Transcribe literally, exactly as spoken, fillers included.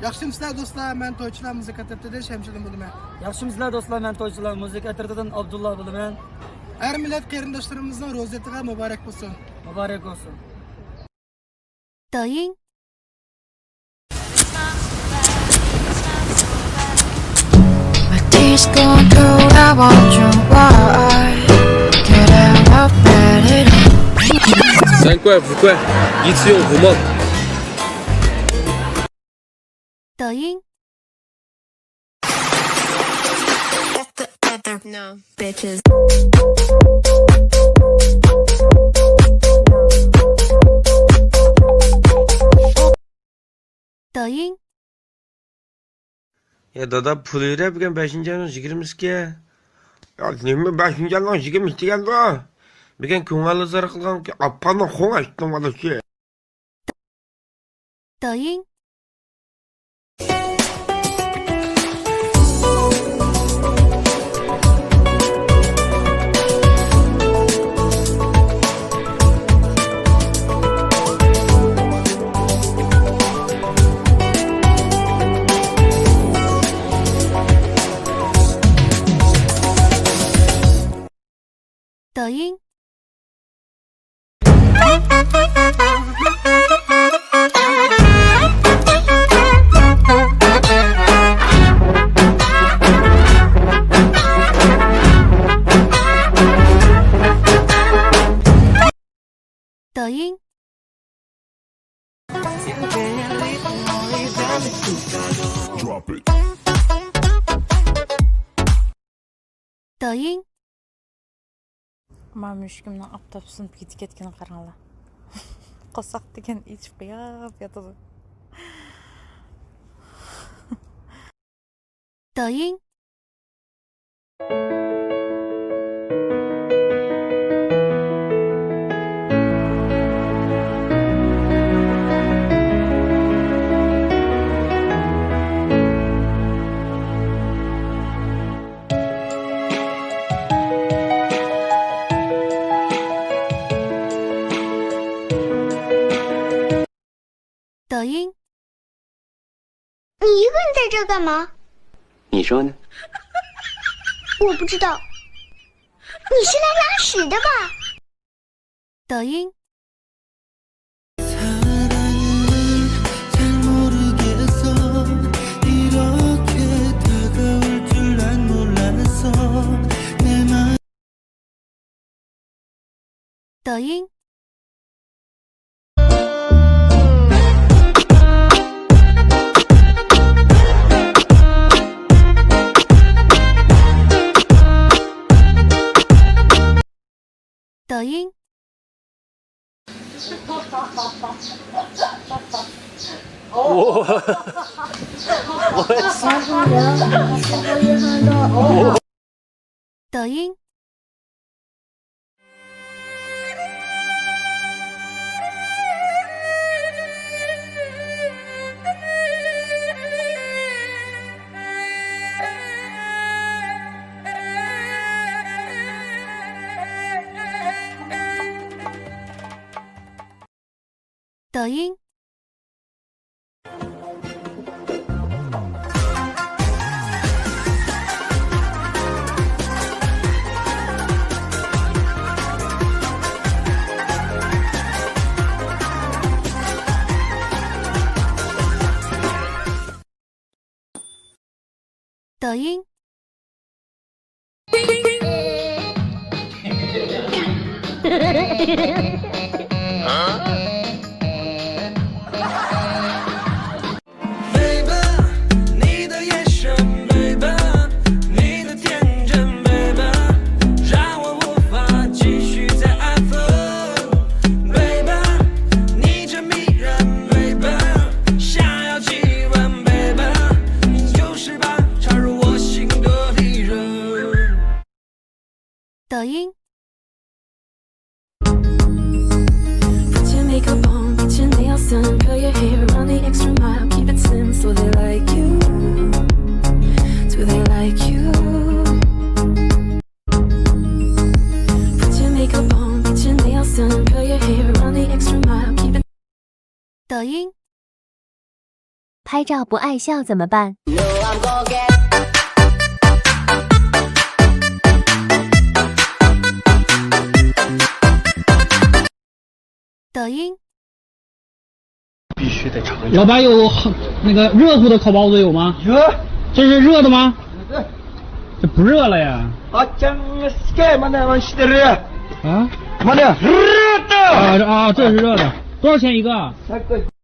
ياخشىمۇسىلەر دوستلار، مەن تويچىلار مۇزىكا ئەترىتىدىن شەمشىدىن بولىمەن. ياخشىمۇسىلەر دوستلار، مەن تويچىلار مۇزىكا ئەترىتىدىن ئابدۇللا بولىمەن. ھەر مىللەت قېرىنداشلىرىمىزنىڭ روزى ھېيتىغا مۇبارەك بولسۇن. مۇبارەك بولسۇن. 抖音。 My tea's going cold, I wonder why. Get out of bed at all. Cinq quoi, vous quoi? Guition, vous manque. 抖音。 Bitches. 抖音。 يا دادا، پۇل يۈرە، بۈگۈن بەشىنچى ئاينىڭ يىگىرمىسىكەن. يا نېمە بەشىنچى ئاينىڭ يىگىرمىسى دېگەندۇ؟ بۈگۈن كۆڭۈل ئازار قىلغان ئاپامنىڭ خوڭ ئاشتىڭ بالىسى. 抖音。 抖音。 抖音。 抖音。 ما مۈشۈكۈمنىڭ ئاپتاپ سۇنۇپ كېتىپ كەتكىنىگە قاراڭلار. قورساق دېگەن ئېچىپ قويۇپ ياتىدۇ. 抖音。 抖音。 你一个人在这干嘛？你说呢？我不知道。你是来拉屎的吧？抖音。 抖音。 抖音。 抖音。 抖音。 抖音。 Baby，你的眼神，baby，你的天真，baby，让我无法继续再安分。Baby，你真迷人，baby，想要亲吻，baby，你就是把插入我心的利刃。抖音。 Put your makeup on, put your nails done, curl your hair, run the extra mile, keep it slim so they like you. Do they like you? Put your makeup on, put your nails done, curl your hair, run the extra mile, keep it. 抖音。拍照不爱笑怎么办？抖音。必须得尝一尝。老板有那个热乎的烤包子有吗？有。这是热的吗？这不热了呀。啊，真是的，mana mana sitere。啊？Mana热的。啊这啊，这是热的，多少钱一个？三个。